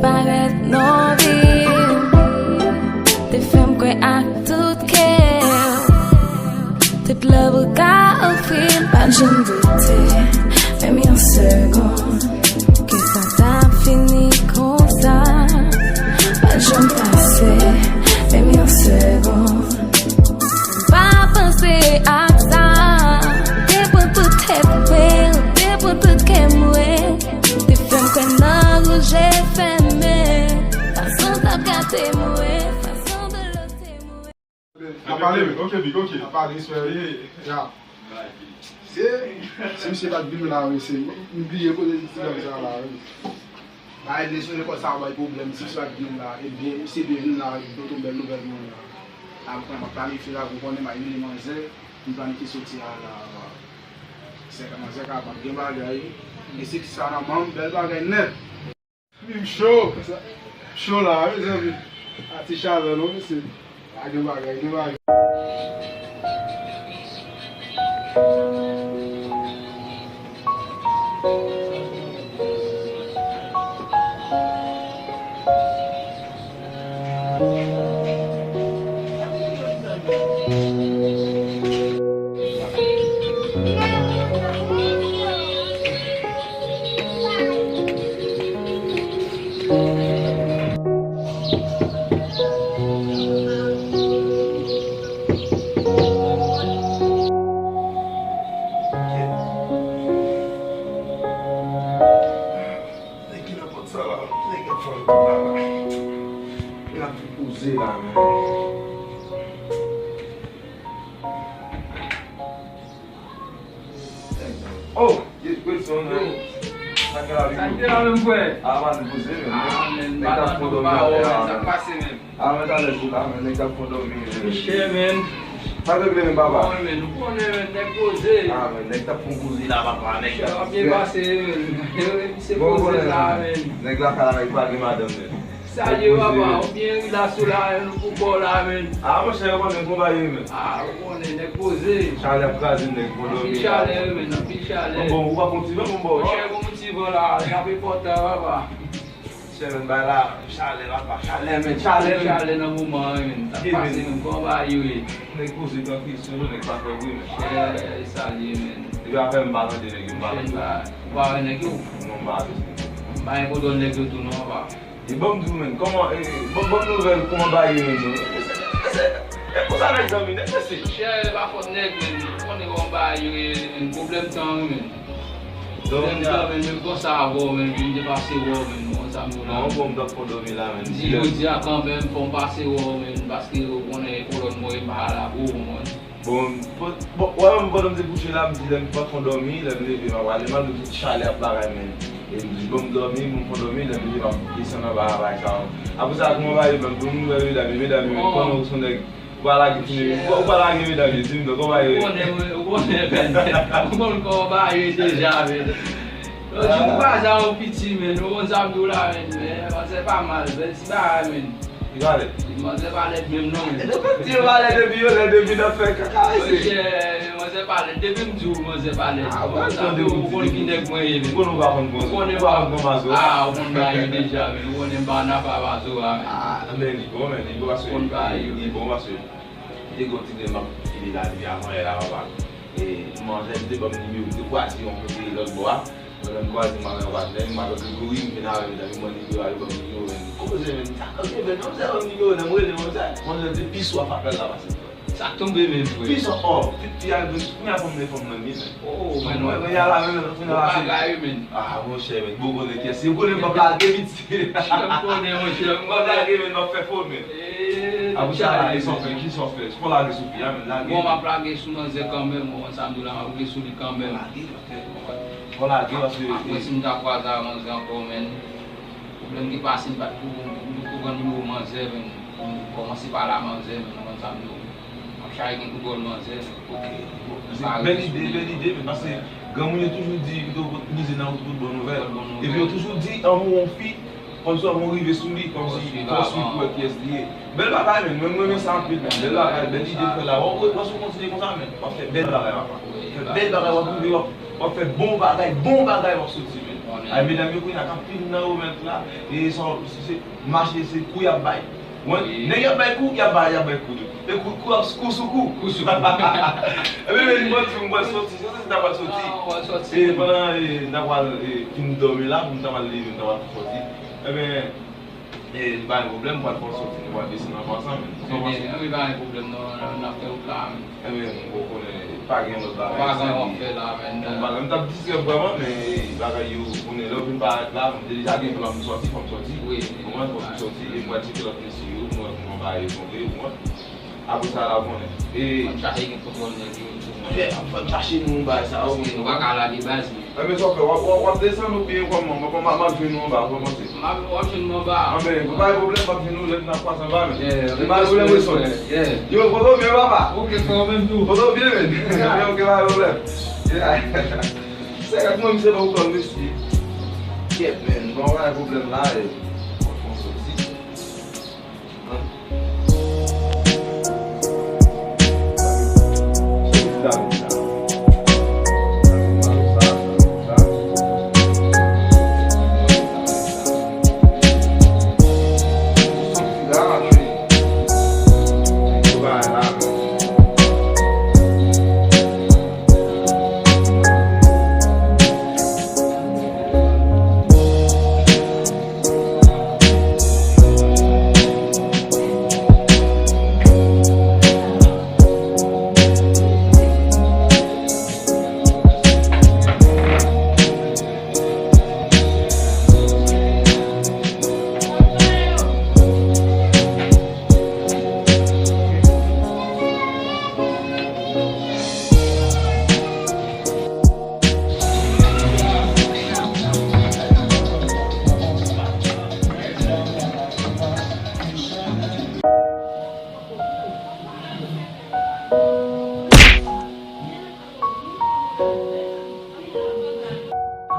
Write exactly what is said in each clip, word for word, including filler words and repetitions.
Parèt nòbil, te fè m kwè ak tout kè. Tout love ou ka ofri m, pa t janm doute, menm yon segonn, ke sa t ap fini konsa. Pa t janm panse, menm yon segonn, pa panse ak sa. Te pran tout tèt mwen, te pran tout kè mwen. Te fè m kwè nan wouje fèmen. Fason t ap gate mwen, fason dlo te mwen. N ap pale, wi. Ok, big, ok. N ap pale, respè, wi. Ya. Se, se misye pa t vin la, wi, se, m bliye kote ti dam sa la, wi. Ba, e vle sou lekòl sa a bay pwoblèm, si misye pa t vin la, ebyen, misye te vin la, avèk yon bèl nouvèl mwen la. Apre, m ap planifye la, ou konnen, m ap rele manzè, m planifye soti a la. Se manzè kapab gen bagay, e se ki sa nan manm, bèl bagay nèt. M cho, cho la, mezanmi. A ti chalè, non, mesye. A gen bagay, gen bagay. Nèg ki nan pòt sa la, nèg ap fè yon bagay. Nèg ap vin poze la, men. Oh, ye, Wilson, yo. Sa k la, Wilson? Sa k te la menm, frè? Ah, man, poze, men. Ah, men, nèg ap fon dòmi atè a, men. Sa k pase, men? Ah, men, talè, sou la, men, nèg ap fon dòmi, men. Michel, men. Sa k regle, men, papa? Bon, men, nou konnen, men, nèg poze. Ah, men, nèg t ap fon poze la, papa, nèg t ap byen pase, men. Se poze sa, men. Nèg lakay la, nèg pa gen madanm, men. Salye papa, ou byen ri la sou la, nou pou bò la, men. Ah, monchè, yo konnen konba ye, men. Ah, ou konnen, nèg poze. Chalè ap kraze nèg, bon, anpil chalè, men, anpil chalè. Bon, bon, ou pa pran ti van, bon, bon. Monchè, bon, ti van la, sa p enpòtan, papa. Monchè, men, bay la, chalè, papa, chalè, men, chalè, men. Chalè nan moman, men. Sa pase, men, konba ye, wi. Nèg poze, trankil, se yon nèg pa fè bri, men. Monchè, salye, men. Depi apre m pa tande nèg yo, m pa tande. Ou pa wè nèg yo? Non, m pa tande. M pa gen pwoblèm nèg yo tou, non, papa. E ban m di w, men, kòman, e, ban, ban m nouvèl, kòman bagay yo, men, non? E, e, e, e konsa nèg zanmi, nèg mesye. Chè, e pa fòt nèg, men, ou konnen kòman bagay yo ye, men, pwoblèm tan, wi, men. Pwoblèm tan, men, men konsa avè w, men, vin depase wè w, men, ou konn sa m di w la. Non, bon, m t ap fon dòmi la, men. M di jodi a kanmenm, fò m pase wè w, men, paske ou konnen kolòn mwen pa la pou ou, men. Bon, bon, bon, wè, mwen, pandan m te kouche la, m di lè m pa fon dòmi, lè m leve, m ap ale, malgre tout chalè ap bagay, men. E m di, bon, m dòmi, bon, m fon dòmi, lè m leve, m ap desann anba a bagay sa yo. Apre sa, kòman bagay yo menm, pou nou wè medam yo, medam yo, kòman ou se yon nèg, ou pa lage ti medam, ou pa lage medam yo, di m non, kòman bagay yo ye? Ou konnen, ou konnen, men. Ou konn kòman bagay yo ye deja, men. Lòt jou, m kwaze a yon piti, men, ou konn sa m di w la, men, men, manzè pa mal, bèl ti bagay, men. Li pa lèd. Manzè pa lèd menm non. E depi di yo pa lèd epi yo lèd epi n ap fè kaka isi. Monchè, manzè pa lèd. Depi m di w manzè pa lèd. Ah, ou pa tande ou di ki nèg mwen ye, men. Ou konnen ou pa konn bon. Ou konnen ou pa konn bon mazo. Ah, ou konn bagay yo deja, men. Ou konnen m pa nan afè mazo a, men. Ah, men li bon, men li bon paske li bon paske li te gon ti grenn m ap file la depi avan yè la, papa. E manzè li te ban m nimewo, li te kwaze yon kote lòt bò a. Mwen menm kwaze m avè yon patnè m, m avè Gregory, m vin avè medam yo, m ban nimewo a, yo ban m nimewo, men. Koze, men, sa koze, men, manzè ban m nimewo, nan m rele manzè, manzè te pi swaf apèl la pase m. Sa tonbe menm, frè. Pi swaf, oh, fi, fi a, kounye a fanm nan, fanm nan, men. Oh, men non. Mwen, mwen, y a la, men, men, kounye a la, se bagay, men. Ah, monchè, men, bon, konnen kiyès, se konnen m p ap lage, piti. M konnen, monchè, m konnen. M p ap lage, men, m ap fè fò, men. Eh, apre sa, e sa w fè, ki sa w fè? Se pa w lage sou fi a, men, lage. Bon, m ap lage sou manzè kanmenm, bon, sa m di w la, m ap lage sou li kanmenm. Lage. Bon, lage, paske, apre, si m ta kwaze a manzè ankò, men, pwoblèm ki pase, m pa t pou, m pou pran nimewo manzè, men, m kòmanse pale a manzè, men, ou konn sa m di w, m ap chaje gen koutwòl manzè, men. Ok. Bèl ide, bèl ide, men, paske granmoun yo toujou di, pito mize nan wout pou bon nouvèl. Bon nouvèl. Epi yo toujou di, anmou yon fi, kòmsi w ap rive sou li, kòmsi, kòmsi pou wè kiyès li ye. Bèl bagay, men. Mwen, m renmen sa anpil, men. Bèl bagay, bèl ide w fè la. W ap, w ap kontinye konsa, men. W ap fè bèl bagay, papa. Fè bèl bagay, w ap rive, w ap, w ap fè bon bagay, bon bagay, w ap soti, men. Ay, medam yo kounye a k ap plim nan yo mèt la, e sa, se, se mache, se kou y ap bay. Wi. Nèg y ap bay kou, y ap bay, y ap bay kou tou. E kou, kou ap, kou sou kou. Kou sou kou. Ebyen, men, mwen, mwen soti, se sa, se ta pral soti. Ah, w ap soti. E pandan, e, n ta pral, e, fin dòmi la, pou n ta pral leve, n ta pral soti. Ebyen, e, li pa gen pwoblèm, m pral fè w soti, nou pral desann an pasan, men. Sa w panse? Ebyen, wi, pa gen pwoblèm, non, n ap fè wout la, men. Ebyen, m konnen pa gen lòt bagay. Pa gen w ap fè la, men. Bon, bagay, m t ap distrè vrèman, men bagay yo, konnen lè w vin parèt la, m te deja gen plan pou m sòti, fò m sòti. Wi. Ou konprann? Fò m sòti, e m pral tcheke lòt mesye yo, m wè kòman bagay yo tonbe, ou konprann? Apre sa la, ou konnen. E fò n chache gen kontwòl nèg yo tou. Fò n chache nou bagay sa yo. Paske nou pa ka lage baz, men. Enben, sa w fè? W ap, w ap, w ap desann oubyen kòman? Mwen, mwen, m ap jwenn ou anba, w ap panse? M ap, w ap jwenn mwen anba. Anben, pa gen pwoblèm, m ap jwenn ou lè n ap pase anba, men. Yeah, pa gen pwoblèm, Wilson. Yeah. Yo, pote w byen, papa. Ok, frè, ou menm tou. Pote w byen, men. Yeah. Ok, pa gen pwoblèm. Yeah. Se gad mwen, misye ban ou kòl, mesye. Kèt, men. Bon, pa gen pwoblèm la, e. Bon, bon, soti.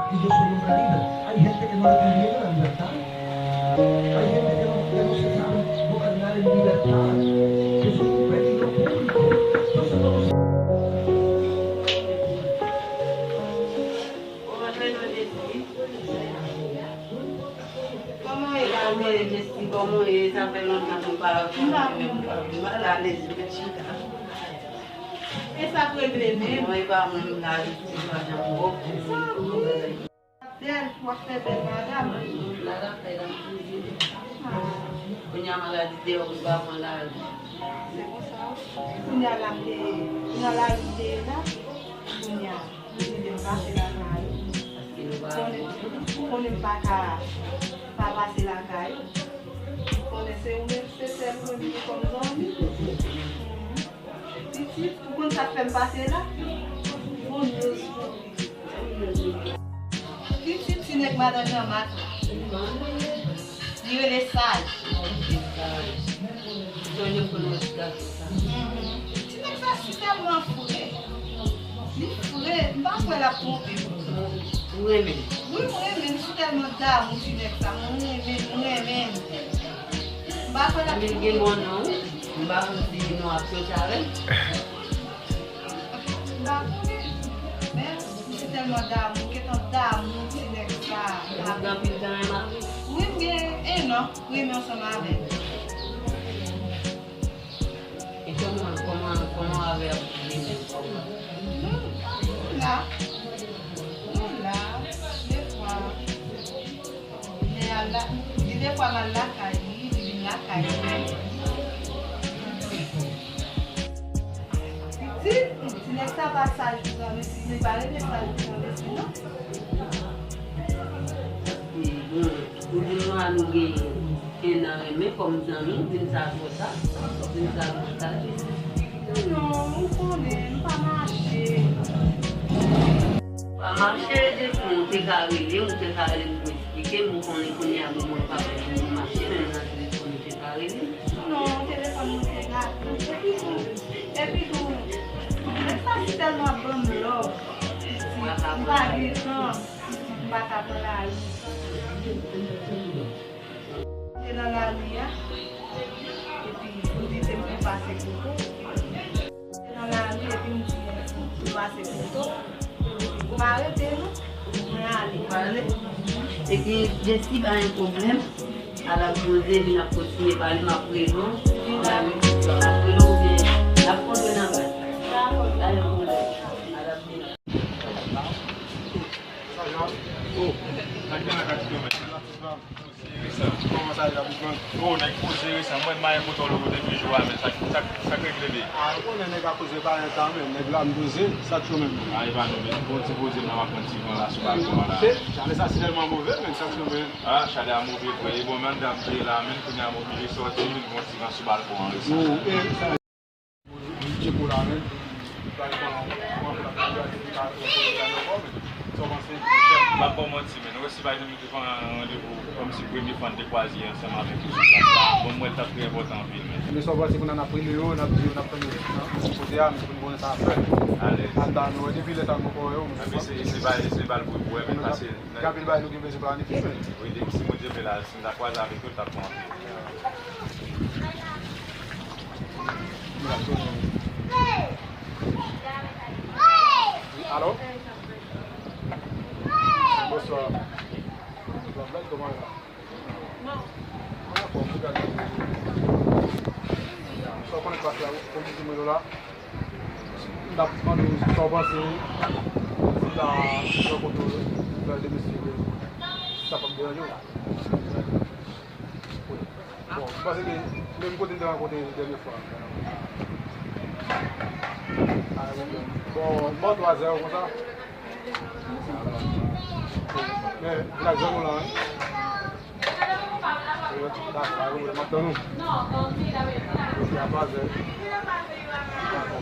Y yo son los la vida. Hay gente que no le conviene la libertad. Hay gente que no, que no se sabe gobernar en libertad, que son un peligro público. Entonces, vamos. Kòman w ye, Carmel? Mèsi, kòman w ye? Sa fè lontan nou pa wè. M pa byen, m pa byen. M pa alèz, m mèt chita. E sa k regle menm? Mwen, e pa mwen, m la, m pa janm bon. Sa vre? Bèl, w ap fè bèl, madanm. La, la, fè la, m kizine. Ah. Kounye a, maladi deyò, m pa pran lari. Se konsa, wi. Kounye a, la, m te, nan lari m te ye la. Kounye a. Li di m pase lakay ou. Konnen, konnen m pa ka pa pase lakay ou. Konnen se ou menm, se sèl ou menm ki kòm zanmi. Pitit, ou konn sa k fè m pase la? Bon Dye. Pitit, ti nèg madan Janmak la. Li rele Saj. Sonje m konn wè ti gason sa. Mhm. Ti nèg sa si tèlman fre. Li fre, m pa kwè l ap twonpe m. Ou renmen l? Wi, m renmen l, m si tèlman damou ti nèg sa. M renmen l, m renmen l. M pa kwè l ap twonpe m. Men l gen bon non, wi. M pa konn si non ap soti avè l. M pa konnen. Men, m si tèlman damou, gentan damou ti nèg sa. Ou gen anpil tan renmen avè l? Wi, m gen en an. Renmen ansanm avè l. E kòman, kòman, kòman avè ap renmen kòman? Nou, nou la. Nou la. Defwa. Lè a la, li defwa m al lakay li, li vin lakay mwen. Ti, ti nèg sa pa saj pou zanmi, si li pa rete saj pou zanmi, si non. Bon, ou di nou a nou gen en an renmen kòm zanmi, ou di m sa twò ta, ou di m sa twò ta, wi. Non, ou konnen, m pa mache. Pa mache, depi ou te ka rele, ou te ka rele pou eksplike m, ou konnen kounye a, bon, mwen pa pou mache, men nan telefòn ou te ka rele. Non, telefòn mwen te gate. Epi tou, epi tou, nèg sa si tèlman ap ban m love. M pa gen tan. M pa ka pran lari. Te nan lari a, epi m di se m pou pase kote w. Te nan lari, epi m di m pou pase kote w. M pa rete non. Mwen ale. Pale. Epi, Jessie pa gen pwoblèm. Al ap poze, epi n ap kontinye pale, m ap rele w. N ap rele w oubyen n ap kontre nan bal. Pa gen pwoblèm. Al ap rele w. Sa Jean? Oh, sa gen la ka ti kòmè. Kòman sa ye, Abidjan? Oh, nèg poze resan. Mwen, m pa gen kote w lòt kote depi jou a, men sa, sa, sa k regle, bebe? Ah, ou konnen nèg a poze pa yon tan, men nèg la m poze, sa k cho menm? Ah, e pa nou, men. Bon, ti poze, m ap pran ti van la sou balkon an la. Se, chalè sa, se tèlman move, men sa k cho menm? Ah, chalè a move, vre. E bon, men, dam, te la, men, kounye a move, li sòti, li pran ti van sou balkon an, resan. Oh, e sa. Tcheko la menm, li pral pran, pran, pran, pran, pran, pran, pran, pran, pran, pran, sa w panse? M ap ba w manti, men nou resi bay nou te pran randevou kòmsi premye fwa n te kwaze ansanm avèk yo sou plas la. Bon, m wè l t ap trè enpòtan anpil, men. Men sa w panse kounye a n ap rele yo, n ap di yo n ap tann yo nan kote a, men pou nou konnen sa ap fèt. Alèz. Ata nou wè depi lè sa nou poko wè yo, men. Epi se, se bay, se bay pou, pou wè, men pase. Gen anpil bagay nou gen bezwen planifye, men. Wi, depi si Bondye vle la, si n ta kwaze avèk yo, l t ap bon anpil. Alo? Bonswa. Kòman la? Sa w konnen plas la, kòm di mwen la, m t ap mande w sa w panse, si ta rankontre w, lè de mesye, sa p ap deranje w. Wi. Bon, m panse ke menm kote n te rankontre dènye fwa. Bon, bò twa zè konsa. Men, vin ak zanmi w la, wi. Dakò, dakò, m ap tann ou. Ok, a twa zè. Dakò.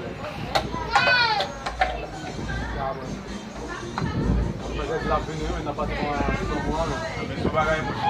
Mwen fè di l ap vini, wi, nan pati mwen, nan pati mwen, wi. Men se yon bagay, monchè.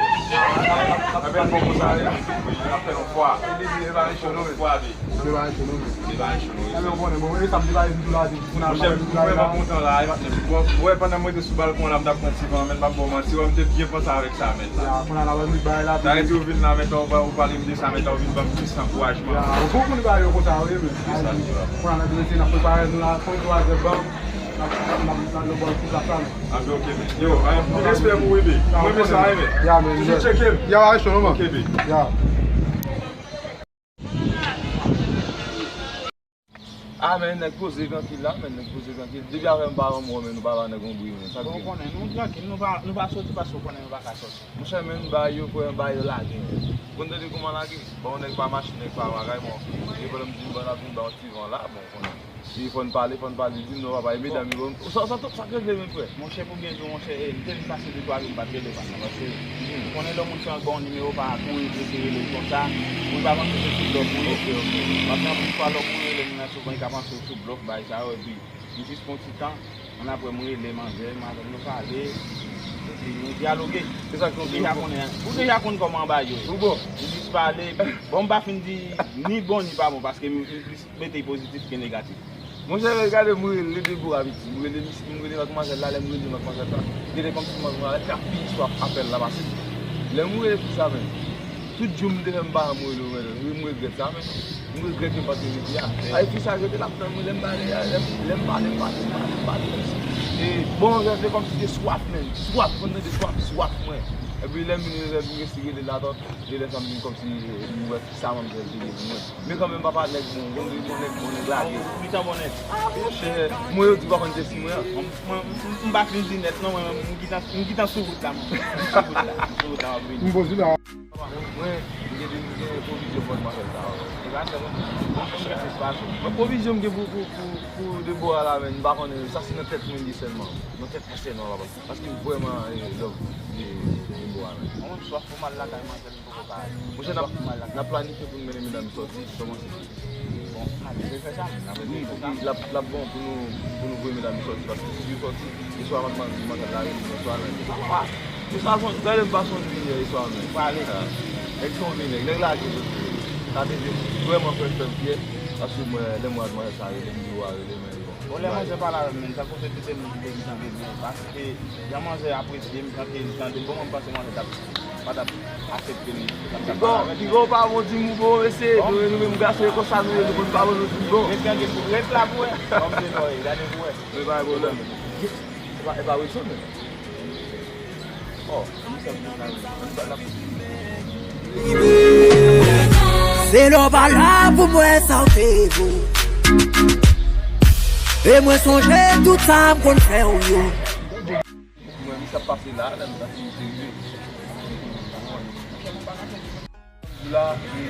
Avèk bon konsa, wi. N ap fè yon fwa. Li di, li pa yon cho, non, men. Fwa, wi. Li pa yon cho, non, men. Li pa yon cho, non, wi. Sa yo konnen, bon, e sa m te pale di tou la, di, pou n al pale di tou la, la. Mwen vrèman kontan la, e, bon, wè, pandan mwen te sou balkon la, m t ap pran ti van, men m p ap ba w manti, wè, m te byen panse avèk sa, men. Ya, kounye a la, wè, m di bagay la, sa vle di w vin la, men, ou pa, ou pale m de sa, men, ou vin ban m plis ankourajman. Ya, ou konn bagay yo konsa, wi, men. Se sa, se sa. Kounye a, n ap rete, n ap prepare nou la, tranntrwa zè ban. N ap, n ap, n ap, n ap, n ap, n ap, n ap, n ap, Ah, men, ok, men. Yo, eh, anpil respè pou ou, bebe. Mwen, men sa, eh, men. Ya, men, toujou tcheke m. Ya, a, cho, non, man. Ok, bebe. Ya. Ah, men, nèg poze trankil la, men, nèg poze trankil. Depi avè m pa ranm wè, men, nou pa ba nèg yon bri, men. Sa k gen? Bon, ou konnen, nou trankil, nou pa, nou pa soti paske ou konnen nou pa ka soti. Monchè, men, bagay yo, frè, bagay yo lage, men. Ou konn tande kòman lage? Bon, nèg pa mache, nèg pa bagay, bon. E pwoblèm di m, bon, n ap vin ba yon ti van la, bon, ou konnen. E fò n pale, fò n pale, di m non, papa, e medam yo, sa, sa, sa k regle, men frè? Monchè, pou byen di w, monchè, e, m te vin pase de twa jou m pa t rele pa sa, paske ou konnen lè yon moun fè yon bon nimewo, pa kouri pou eseye rele l konsa, pou l pa panse se sou blòf ou ye. Ok, ok. Paske anpil fwa, lè w kouri rele moun nan, souvan, li ka panse w sou blòf, bagay sa yo, epi m jis pran ti tan, annapre, m rele manzè, m avè l, nou pale, epi nou dyaloge. Se sa k konn. Ou deja konnen, ou deja konn kòman bagay yo ye. Ou bon. M jis pale, epi, bon, m pa fin di ni bon ni pa bon, paske m, m plis mete pozitif ke negatif. Monchè, gade, m rele Debora piti. M rele misye, m rele madmwazèl la, lè m rele madmwazèl la, genlè kòmsi madmwazèl te ap peye sou ap-, apèl la pase. Lè m rele fi sa, men, tout jou m te fè m pa janm rele w, men, m regrèt sa, men. M regrèt ke m pa t rele fi a. Ay, fi sa rete l ap tann mwen, lè m pale a, lè m, lè m pale, m pale, m pale, m pale, kòmsi. E, bon, se kòmsi te swaf, men. Swaf, konn tande swaf, swaf, mwen. Epi lè m vin rele, m resi rele l atann. Genlè sa m vin kòmsi m wè ki sa manzè te ye pou mwen. Men kanmenm, papa, nèg bon, bon, bon nèg, bon nèg lage. Ou gentan bon nèt. Ah, monchè, mwen yo di pa konn te si mwen an. Mwen, mwen, m pa fin di nèt, non, mwen, mwen, m gentan, m gentan sou wout la, mwen. M sou wout la, m sou wout la, m ap vini. M poze la. Mwen, m gen de, m gen pwovizyon pou mwen fè sa. E pa sèlman mwen, mwen fè espas. Mwen pwovizyon m gen pou, pou, pou, pou Debora la, men, m pa konnen, sa se nan tèt mwen li sèlman. Nan tèt mwen sèlman, papa. Paske m vrèman, eh, love, eh, Debora, men. Mwen menm, swa fò m al lakay manzè, m poko ka ale. Monchè, n ap, n ap planifye pou n mennen medam yo sòti, kòman se? Bon, a, nou dwe fè sa, n ap dwe fè sa. Wi, l ap, l ap bon pou nou, pou nou voye medam yo sòti, paske si yo sòti, e swa m ap mande manzè la rele m, swa men. Ah, e swa son, gade m pa sonje yè, e swa men. Pale. Ah, nèg se yon vye nèg, nèg lage sòti. Sa te vrèman fè, fè m fyè, paske mwen, lè m wè manzè sa rele m, di w a rele, men bon. Bon, lè manzè pale avè m, men, sa kote kite m, m te tande byen, paske jan manzè apresye m, jan ke li tande m, bon, mwen m panse manzè t ap, pa t ap aksepte m. Piga w pa bon, di m ou bon, mesye, nou, nou menm gason, e konsa nou ye, nou konn pa bon, nou di m bon. Ret tande, ret la pou wè. Kòm se nou ye, gade pou wè. Men pa gen pwoblèm. E pa, e pa Wilson, men. Se lè w pa la pou m wè sa w te vo. E mwen sonje tout sa m konn fè w yo. Mwen, misye ap pase la, la, misye ap rive. Di la, e,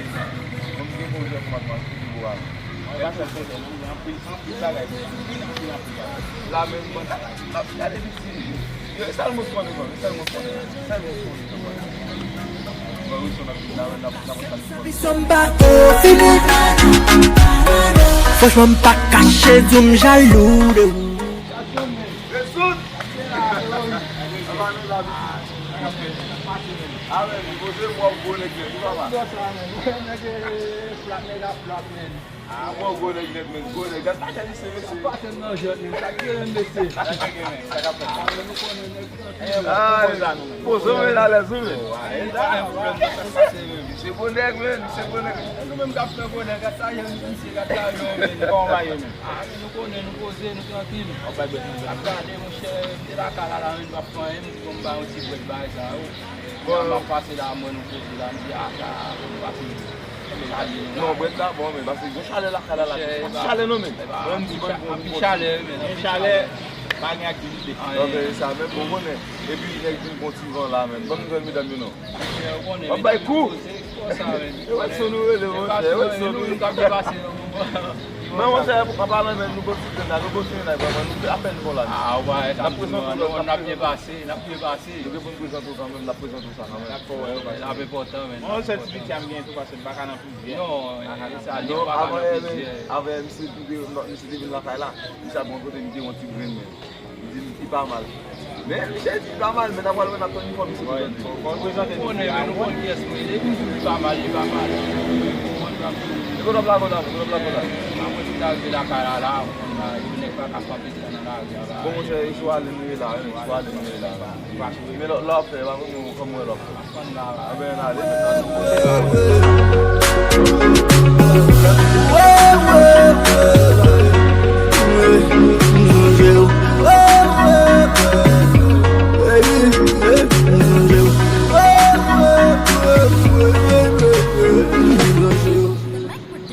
mwen gen pwojè pou m ap mache, ki bo a. Mwen pa fè pwojè, non, gen anpil, anpil bagay, men anpil, anpil, anpil bagay. La menm, mwen, la, la, gade misye. Yo, e sèl moun ki konnen, non, e sèl moun ki konnen, e sèl moun ki konnen, non, mwen. Mwen, wi, son ap vin la, mwen, n ap, n ap, n ap, Franchman, m pa kache di w m jalou de ou. Rezoud! Amen. Poze mwen gwo nèg nèt, wi, papa. Ah, mwen gwo nèg nèt, men gwo nèg. Gad pa tèt li se mesye. Pase nan jòt, men sa k gen, men mesye. Sa k gen, men. Sa k ap fèt. Ah, men nou konnen nèg yo. Ah, men sa nou, men. Poze w, men alèz, wi, men. Se gwo nèg, men. Se gwo nèg. Nou menm k ap fè gwo nèg, gad sa, jan misye, gad sa, jan, men. Kòman w va ye, men? Ah, men nou konnen, nou poze, nou trankil. Ap bay bèt nou. Ap gade, monchè, m te lakay la, la, men m p ap fè anyen, m di bon, m bay yon ti brèk bagay sa yo. Bon, m ap pase la, mwen, nou poze la, m di, ah, sa, nou pa fini. Non, brèd la bon, men, paske gen chalè lakay la, la. Monchè, pa gen chalè, non, men. Anpil chalè, men, anpil chalè. Pa gen aktivite. Ok, se sa, men bon, konnen. Epi, nèg di m gon ti van la, men. Ban m jwenn medam yo, non. W ap bay kou. E wè son nou rele, monchè, e wè son nou rele. Men, monchè, an palan, men, nou gon ti grenn la, nou gon ti grenn la, vrèman, nou apèn bon la. N ap prezante w lòt, n ap prezante w. N ap byen pase, n ap byen pase. Nou gen pou n prezante w kanmenm, n ap prezante w sa kanmenm. Dakò, wè, wè, l ap enpòtan, men. Yon sèl ti piti a m gen tou, paske m pa ka nan plizyè. Non, e sa, li pa ka nan plizyè. Avan, avan, misye te, misye te vin lakay la, misye ap rankontre m, te yon ti grenn, men. Li di m, li pa mal. Men, misye di, li pa mal, men n ap pral wè, n ap tann yon fwa misye vin. Fò l prezante nou. Konnen, men nou konn kiyès nou ye, depi li pa mal, li pa mal. Ou konprann sa m di w? E kote w ap lage w la, kote w ap lage w la? Mwen, si ta rive lakay la, la, ou konn la, yon nèg pa ka kanpe. Bon, monchè, e sou ale nou ye la, wi, sou ale nou ye la. Men lè, lè w ap fè, pa konn nou kòman wè lè w ap fè. Anben, n ale.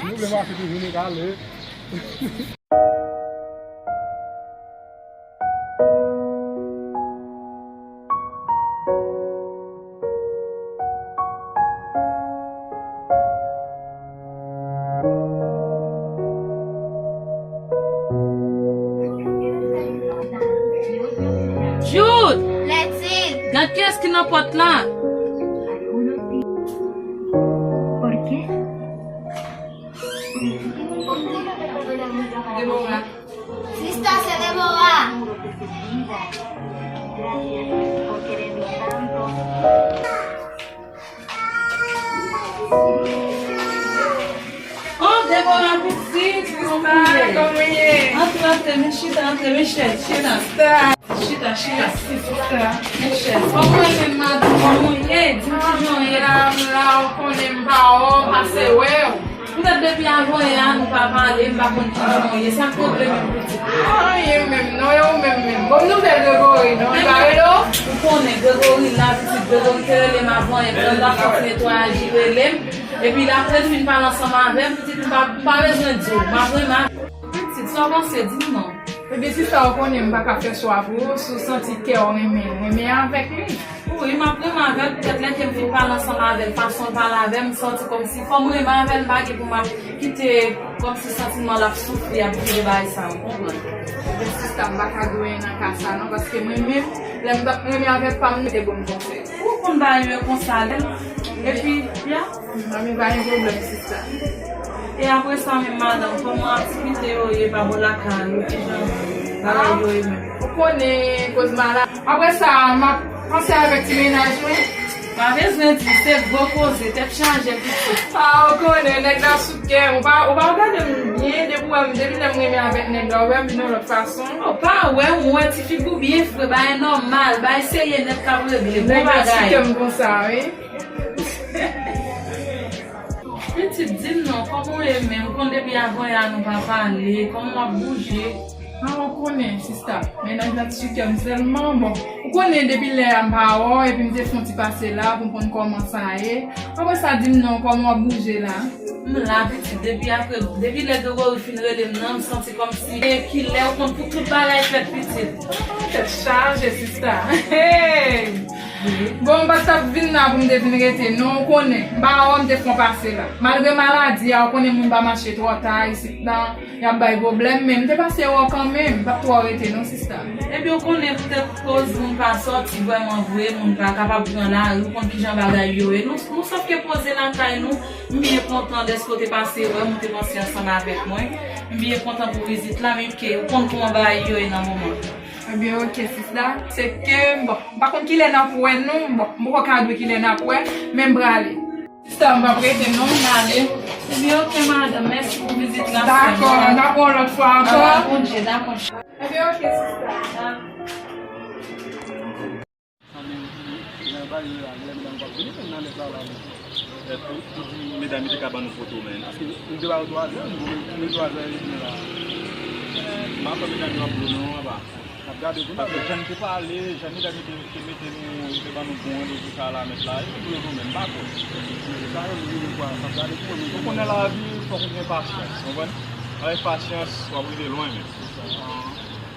Nou vle mache toujou, nou ka ale. Jude! Clétine! Gad kiyès ki nan pòt la! Deborah. Sista, se Deborah. Oh, Deborah, pitit, kòman w ye? Antre, antre, vin chita, antre, vin chita, chita. Chita, chita. Mèsi, sista. Mèsi. Kòman w ye, madanm? Kòman w ye? Di m kijan w ye. La, m la, ou konnen m pa wè w, m pase wè w. Poutèt depi avanyè a, nou pa pale, m pa konn kijan w ye. Sa k pwoblèm ou, pitit? Anyen menm, non, e ou menm menm. Bon nouvèl, Gregory, non? Li pa rele w? Ou konnen, Gregory la, pitit, Gregory te rele m avanyè, pandan l ap fè ti netwayaj, li rele m. Epi l ap rele m, fin pale ansanm avè m, pitit, m pa, m pa bezwen di w. M ap renmen. Pitit, sa w panse, di m non. Ebyen, sista, ou konnen m pa ka fè chwa pou ou, si w santi kè w renmen, renmen avèk li. Wi, m ap renmen avè l, poutèt lè ke m fin pale ansanm avè l, fason l pale avè m, m santi kòmsi fò m renmen avè l, m pa gen pou m ap kite kòmsi santiman l ap soufri, ap viv bagay sa, ou konprann. Ebyen, sista, m pa ka goumen nan ka sa non, paske mwen menm, lè m t ap renmen avèk pa m, li te ban m konsèy. Ou konn bagay yo konsa, lè. Epi, ya. Mami, pa gen pwoblèm, sista. E apre sa menm, madanm, kòman aktivite yo ye pa bò lakay ou, kijan bagay yo ye menm? Ou konnen, koz maladi. Apre sa, m ap panse avèk ti mennaj mwen. Pa bezwen di, se gwo koze, tèt chaje, pitit. A, ou konnen, nèg la sou kè m. Ou pa, ou pa gade m byen, depi w wè m, depi lè m renmen avèk nèg la, ou wè m vin yon lòt fason. Ou pa wè m, ou wè ti figi w byen fre, bagay nòmal, bagay serye nèt k ap regle, bon bagay. Nèg la sou kè m konsa, wi. Pitit, di m non, kòman w ye menm? Ou konn depi avanyè a nou pa pale, kòman w ap bouje? A, ou konnen, sista, mennaj la t sou kè m sèlman, bon, ou Konnen depi lè a m pa wè w, epi m te fè yon ti pase la pou m konn kòman sa ye. Apre sa, di m non, kòman w ap bouje la? M la, pitit, depi apre, depi lè Gregory fin rele m nan, m santi kòmsi, e kilè ou konn pou tout bagay fèt, pitit. Ah, tèt chaje, sista. Hey! Bon, m pa t ap vin la pou m te vin rete, non, ou konnen. M pa wè w, m te fè yon pase la. Malgre maladi a, ou konnen moun pa mache twò ta isit la. Y ap bay pwoblèm, men m te pase wè w kanmenm, m p ap twò rete non, sista. Ebyen, ou konnen poutèt koz moun pa sòti vrèman vre, moun pa kapab pran lari, ou konn kijan bagay yo ye. Nou, nou sòf ke poze lakay nou, m byen kontan dèske w te pase wè m, ou te panse ansanm avèk mwen. M byen kontan pou vizit la, men ke ou konn kòman bagay yo ye nan moman. Ebyen, oke, sista. Se ke, bon, m pa konn kilè n ap wè nou, bon, m poko ka di w kilè n ap wè, men m prale. Sista, m p ap rete non, m ale. Ebyen, oke, madanm, mèsi pou vizit la. Dakò, n ap wè w lòt fwa ankò. Ala Bondye, dakò. Ebyen, oke, sista. Tout, tout medam yo te ka ban nou foto, men. Paske nou te ba yo twa zè, nou te ba yo twa zè, nou te la. M pa kwè medam yo ap dlo non anba. N ap gade pou nou. Paske jan n te pale, jan medam yo te, te mete nou, yo te ban nou bon randevou sa la, mèt la, e pou yo nou menm, m pa kwè. Se sa yo, nou vin kwa, n ap gade pou nou. Ou konnen lavi, fòk ou gen pasyans, konprann? Avèk pasyans, w ap rive lwen menm.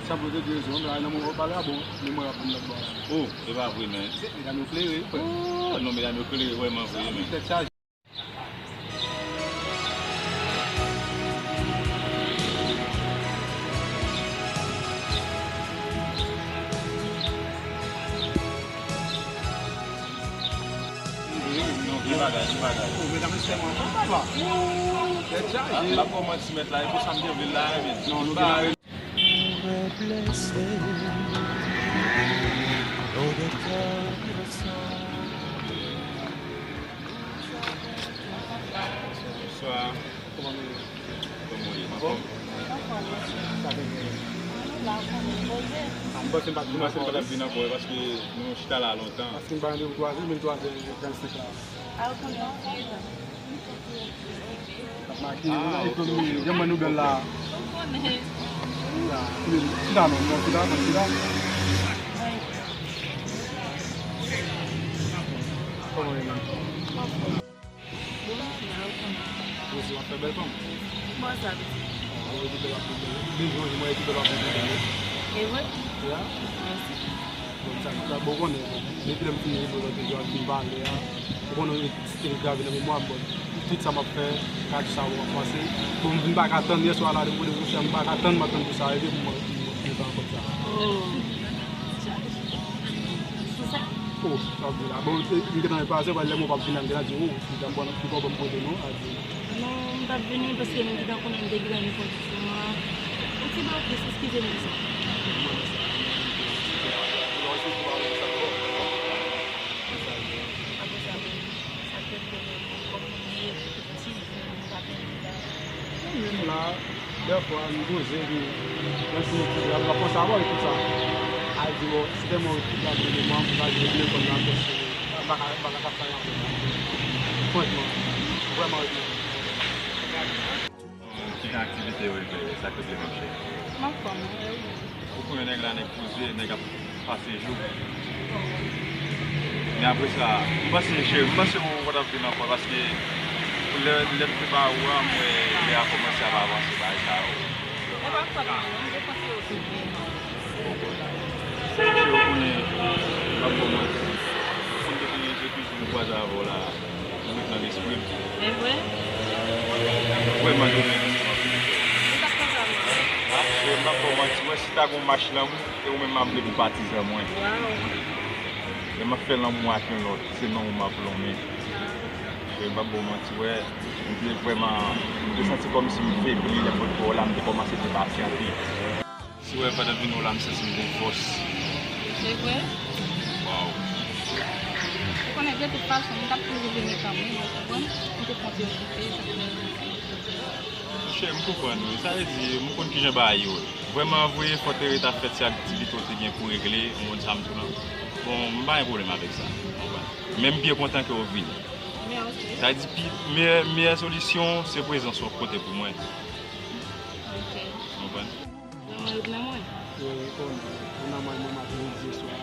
Sa pou te di rezon, men nan moman w pale a bon, memwa ap vin lòt bò la. Oh, e pa vre, men. Medam yo klere, wi, frè. Oh, non, medam yo klere vrèman vre, men. Tèt chaje. Non, gen bagay, gen bagay. Oh, medam, se mwen, papa. Tèt chaje. Ah, m pa ba w manti, mèt la, e pou sa m te vle l la, men. Non, nou gen bagay. Bonswa. Kòman nou ye? Kòman w ye? Anfòm? Anfòm, mèsi. Sa fè byen. Nou la, kòman nou poze? Ah, m panse m pa t, m panse m pa t ap vin ankò, paske nou chita la lontan. Paske m bay randevou twa zè, men twa zè trannsenk la. Ah, ou konnen. Ap makine, nou ekonomize. Gen mwen nou bèl la. Chita non, non, chita, non, chita. Kòman w ye menm? Poze w ap fè bèl fanm. Bon, sa vle di. Ou wè ki bèl ap fè bèl. Depi yon jou mwen wè ki bèl ap fè bèl. E vre? Ya. Mèsi. Bon, sa, sa, bon, konnen, depi lè m fin rive lòt jou a, fin pale a, ou konnen, se grave nan memwa m, bon, tout sa m ap fè, gade sa w ap panse. Bon, m vin pa ka tann yè swa la, depi w depi w chè, m pa ka tann, m ap tann pou sa rive, pou mwen, pou mwen, pou mwen fè ankò sa. Oh. Pou sa? Oh, sa vle la. Bon, e, m gentan pase, lè m wè w p ap vin la, m gentan di, oh, m gentan pran, m pran, m pote non, a di. Non, m p ap vini paske nou gentan konnen m te gentan gen kondisyon an. Yon ti bagay plis, eskize m pou sa. Apre sa, sa fè pwoblèm, kòm nou ye, ti, nou pa pèdi la. Mwen menm la, dèfwa, m poze, epi, menm si m ekri, m ap panse avè w epi sa. A di, bon, si tèlman w ekri, m ap vini, mwen, m pa vle telefòn nan, m pa ka, m pa ka, m pa ka fè anyen avè w. Franchman, vrèman, wi. Ki jan aktivite yo regle, sa k regle, monchè? M anfòm, wi. Ou konnen nèg la, nèg poze, nèg ap pase jou. Men apre sa, m panse, cheri, m panse ou pa t ap vin ankò, paske lè, lè m te ba ou a, m wè lè a kòmanse ap avanse, bagay sa yo. E pa fòt mwen, non, m te panse yo te byen. Cheri, ou konnen, m ap ba w manti. Ou konnen depi, depi jou m kwaze avè w la, ou ret nan lespri m. E vre? Vrèman, ou ret nan lespri m. Ou t ap panse avè w? A, cheri, m p ap ba w manti. Mwen, si ta gon mach lanmou, e ou menm m ap vle pou patizan mwen. Waw. Lè m ap fè lanmou ak yon lòt, se lanmou m ap lonmen. Cheri, m p ap ba w manti, wè, m te vrèman, m te santi kòmsi m febli lè m ret bò w la, m te kòmanse depasyante. Si w wè pandan vini w la, m santi m gen fòs. Se vre? Waw. Ou konnen, de tout fason, m t ap toujou vini kanmenm, ou konprann? M te fè yon ti okipe, sa fè. Monchè, m konprann wi. Sa vle di, m konn kijan bagay yo ye. Vrèman vre, fò te ret ap fèt se aktivite w te gen pou regle, ou konn sa m di w lan. Bon, m pa gen pwoblèm avèk sa, ou konprann? Men m byen kontan ke w vini. Mèsi. Sa vle di, pi, meyè, meyè solisyon, se prezans w ap pote pou mwen. Ok. Ou konprann? Ou nan ritm mwen? Wi, wi, konn. Ou nan mwen, mwen, maten, midi, e swa.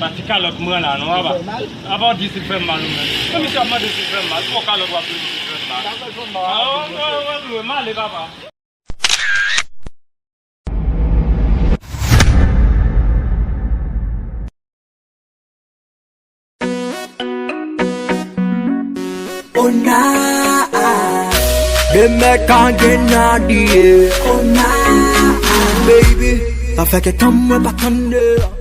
Pati kalòt mwen la non, apa. Apa w di si fè m mal ou menm. Mwen misye ap mande si fè m mal. Pou kalòt w ap di si fè m mal. Ah, w ap jwe mal, papa. Ona, de mèk an genadye. Ona, baby, pa fè kè tann mwen pa tann de.